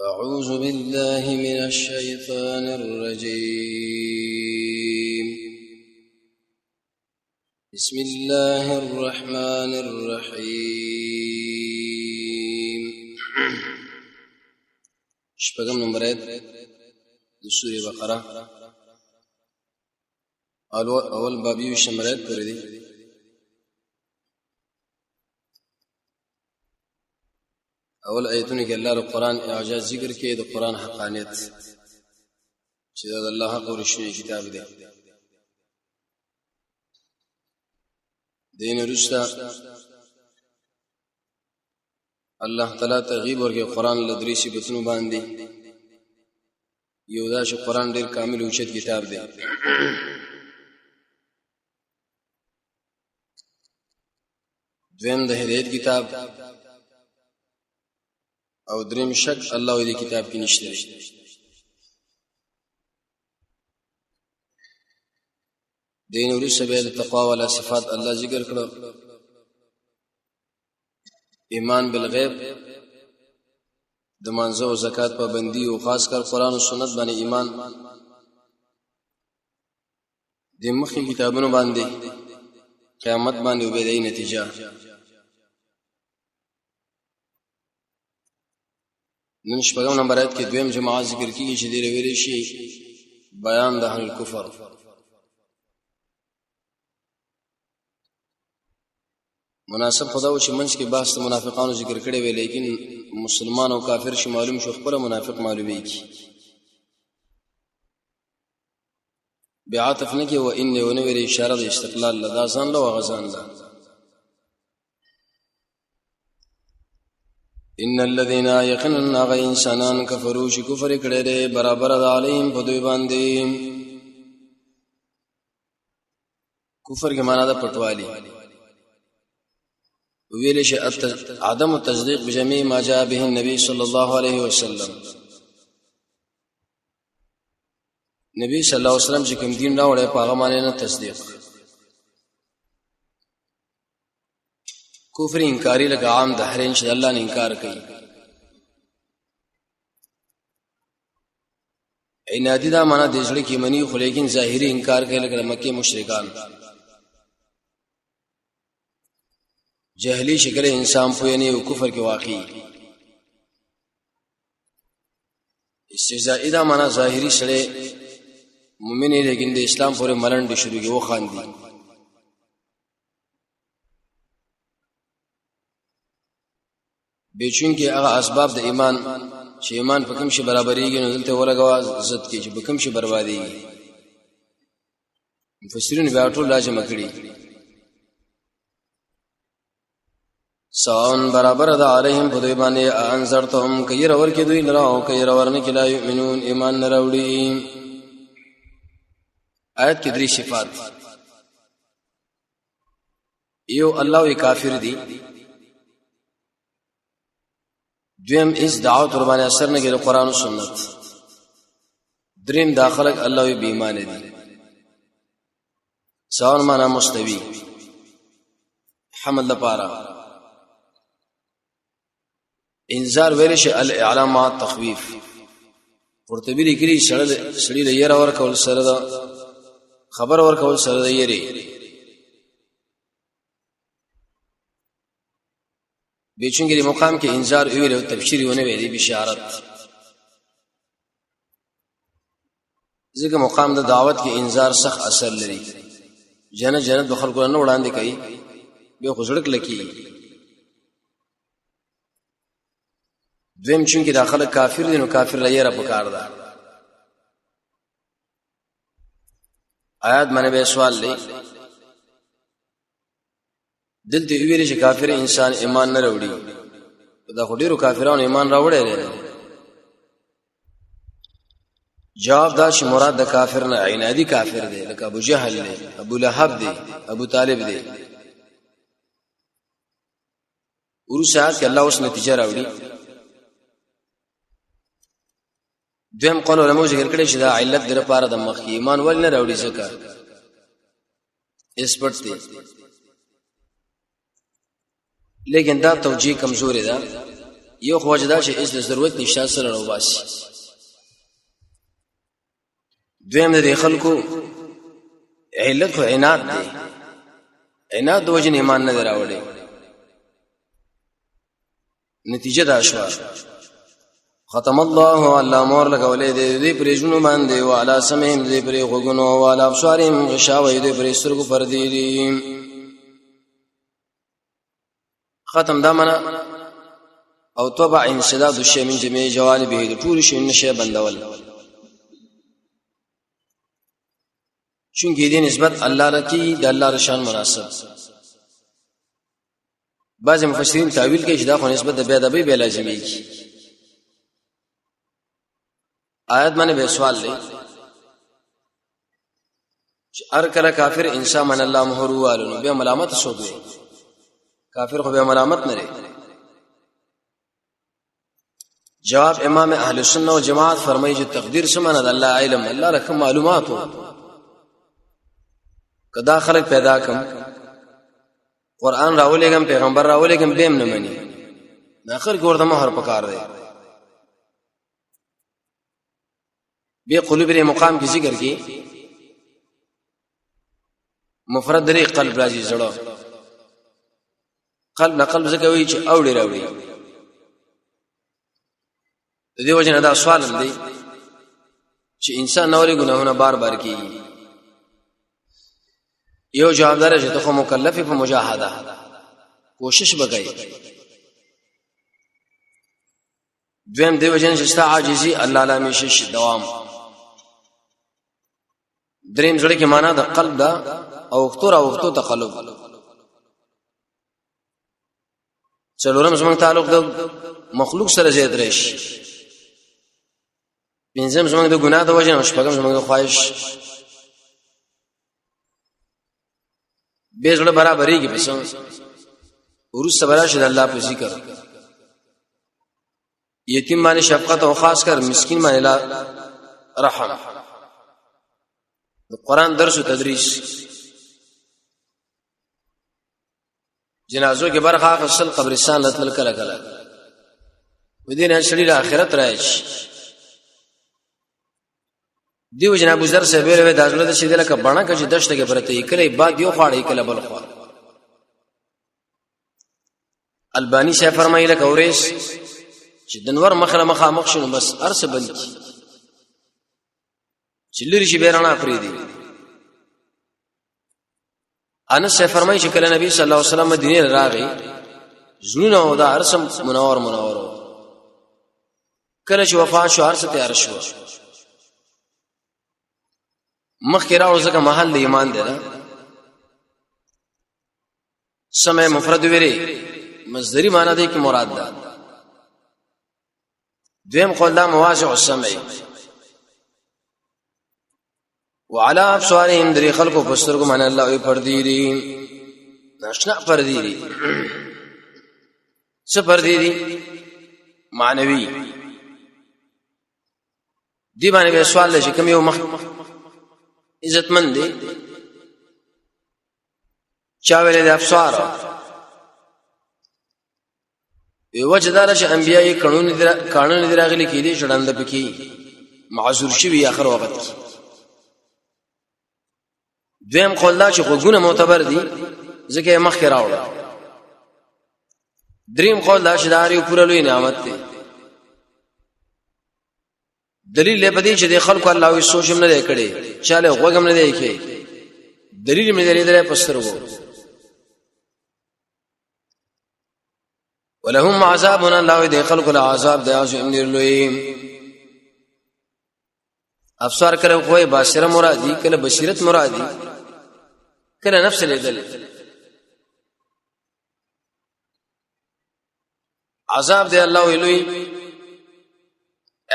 أعوذ بالله من الشيطان الرجيم. بسم الله الرحمن الرحيم. شپږم نمبر آیت د سورې بقره، اول باب یو شمبر آیت پورې دی. اول آیتونو کې الله د قرآن اعجاز ذکر کړي، د قرآن حقانیت چې دا د الله حق او رښتینی کتاب دی. دین وروسته الله تعالی ترغیب ورکړي قرآن له درې صفتونو باندې. یو دا چې قرآن ډیر کامل او اوچت کتاب دی. دویم د هدایت کتاب، او دریم شک الله دې کتاب کې نشته دی. دین وروسته بیا د تقوا والا صفات الله ذکر کړو، ایمان بالغیب، د مانزه او زکات پابندي، او خاص کر قرآن او سنت باندې ایمان، د مخکې کتابونو باندې، قیامت باندې، او بیا نتیجه. نن شپږم نمبر آیت کې دویم جماعت ذکر کیږي چې دې ویل شي بیان د اهل الکفر. مناسب خدا و چې منځ کې بحث د منافقانو ذکر کړی وی، لیکن مسلمان او کافر شي معلوم شو، خپل منافق معلومیږي. بیا عاطف نه کې و ان و نه ویل اشاره د استقلال لدا ځان له غزان له. ان الذين يقينا غ انسانان کفروا چې کفر کړي دي، برابر د علیهم په دوی باندې. کفر کې معنا ده پټوالي، ویل شي عدم التصدیق بجميع ما جاء به النبي صلی الله علیه وسلم. نبی صلی الله علیه وسلم چې کوم دین راوړی په هغه باندې نه تصدیق. کفر انکاری لکه عام د هرین چې الله نه انکار کوي. عنادی دا معنا د زړه کې منی، خو لیکن ظاهری انکار کوي لکه مکه مشرکان. جهلی شکل انسان پوه نه او کفر کې واقعي. استهزاء دا معنا ظاهری سره مؤمن، لیکن د اسلام پورې ملنډ شروع کې وخاندي. بیچون کې هغه اسباب د ایمان چې ایمان په کوم شي برابرېږي، نو دلته ولګوا عزت کې چې په کوم شي بربادېږي. مفسرین بیا ټول راجم کړي. سواء برابر ده علیهم په دوی باندې، انذرتهم کیر ور کې دوی لرا او کیر ورنه کې، لا یؤمنون ایمان نه راوړي. آیت کې درې صفات. یو الله وی کافر دی، دویم اس دعوت ور باندې اثر نه کوي قرآن او سنت، دریم داخلك الله وی بې ایمان دي. سوال معنا مستوی حمل لپاره انذار ویل شي الاعلام مع التخويف. قرطبي لیکلي سړی له یره ور کول سره دا خبر ور کول سره د یری بیچونګری مقام کې انذار ویل او تبشیر ونه ویلي بشارت، ځکه مقام د دعوت کې انذار سخت اثر لري. جنت جنت د خلکو نه وړاندې کوي، به خو زړه لکی. دویم چونکه دا خلک کافر دي، نو کافر لري په کار ده. آیات باندې به سوال دی. دلته ویل چې کافر انسان ایمان نه راوړي، دا خو ډیرو کافرانو ایمان راوړی دی. جواب دا چې مراد د کافر نه عنادي کافر دی، لکه ابو جهل دی، ابو لهب دی، ابو طالب دی. ورسره کې الله اوس نتیجه راوړي. دویم قول علماء ذکر کړی چې دا علت در پاره د مخ ایمان ول نه راوړي، ځکه اس پټ دی. لیکن دا توجیه کمزوري ده. یو خو وجه دا چې اس د ضرورت نشته سره راوباسي. دویم د خلکو علت خو عناد دی، عناد د وجه ایمان نه راوړي. نتیجه دا شو، ختم الله الله مور لګولې دې دې پرې جنو باندې، او علی سمهم دې پرې غوګونو، او علی ابصارهم غشاوه دې پرې سترګو پر دې دي. ختم دا معنا او طبع انسداد الشيء من جميع جوانبه، د ټول شي نشه بندول، چونکه دې نسبت الله لکی د الله رشان مناسب. بعض مفسرین تاویل کوي چې دا خو نسبت د بیا د به لازمي کی. آیت باندې به سوال لري چې ار کله کافر انسان من الله مهر والو، نو بیا ملامت شو دی، کافر خو بیا ملامت نه لري. جواب امام اهل سنت او جماعت فرمایي چې تقدیر سمانه د الله علم، الله رقم معلوماتو کدا خلق پیدا کم، قران راولېګم، پیغمبر راولېګم، بیم نه مني، اخر کې ورته مہر پکار دی. به قلوب لري مقام کې ذکر کې مفرد لري قلب راځي، زړه قلب نه قلب ځکه وی چې اوړي راوړي. د دې وجه نه دا سوال هم دی چې انسان نورې ګناهونه بار بار کوي. یو جوابدار چې ته خو مکلف په مجاهده کوشش وکړي. دویم دی وجن چې ستا عاجزي الله لا میشي دوام. دریم زړه کې معنا د قلب دا او وختو را وختو تقلب. څلورم زمونږ تعلق د مخلوق سره زیات راشي. پنځم زمونږ د ګناه د وجه نه. شپږم زمونږ د خواهش به زړه برابرېږي. پس ورسته براشه د الله په ذکر، یتیم باندې شفقت او خاص کر مسکین باندې لا رحم، د قران درس او تدریس، جنازو کې برخه اخیستل، قبرستان لتل کله کله ودین سړي د آخرت راشي. دیو جناب ابو ذر صاحب ویل د ازله د شیدل لکه بڼه کې دشت کې پرته یې کله بعد یو خواړې کله بل خوا. البانی صاحب فرمایي لکه اوریس چې دنور مخله مخه مخ شنو بس ارسه بند کی چې لری شي بیرانه پری دی. انس صاحب فرمایي چې کله نبی صلی الله علیه وسلم مدینه راغی، زړونه او دا ارسم منور منور. کله چې وفات شو ارسه تیار شو، مخکې راو ځکه محل د ایمان دی. دا سمع مفرد ویری مصدری معنی دی کې مراد ده. دویم قول دا مواضع السمع وعلى ابصارهم، درې خلکو پسترګو معنی الله وی پردی دي، ناشنا پردی دي. څه پردی دي؟ معنوي دی باندې به سوال لشي کوم یو مخ عزتمند دی. چا ویل د ابصار یو وجه دار چې انبیای قانون دراغلي کې دي چړند پکې معذور شوی اخر وخت. دویم قول دا چې غوږونه معتبر دي ځکه مخ کې راوړل. دریم قول دا چې دا یو پوره لوی نعمت دی. دلیل له پدې چې د خلکو الله وی سوچ هم نه دی کړی، چاله غوږم نه دی کې، دلیل مې دلیل درې پسترګو. ولهم عذاب الله دې خلکو له عذاب دی عظیم ډیر لوی. افسار کله کوی باشره مرادي، کله بصیرت مرادي، کله نفس لیدل. عذاب دی الله لوی.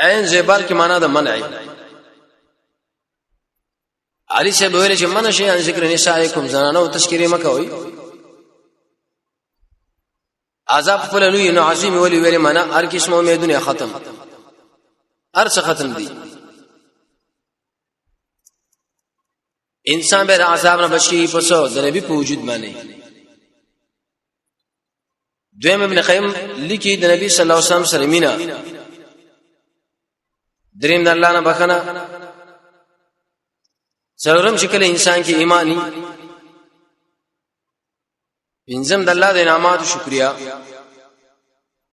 عین زبال کې معنا د منع. علي صاحب ویل چې منع شي ان ذکر نسائکم، زنانو تذکرې مکوئ. عذاب خپل لوی نو عظیم ولی ویل معنا هر قسم امیدونه ختم، هر څه ختم دي. انسان به عذاب نه بچي پسو د نبی په وجود باندې. دویم ابن قیم لیکي د نبی صلی الله علیه وسلم سره مینا. دریم د الله نه بخنه. څلورم چې کله انسان کې ایمانی. پنځم د الله د انعاماتو شکریا.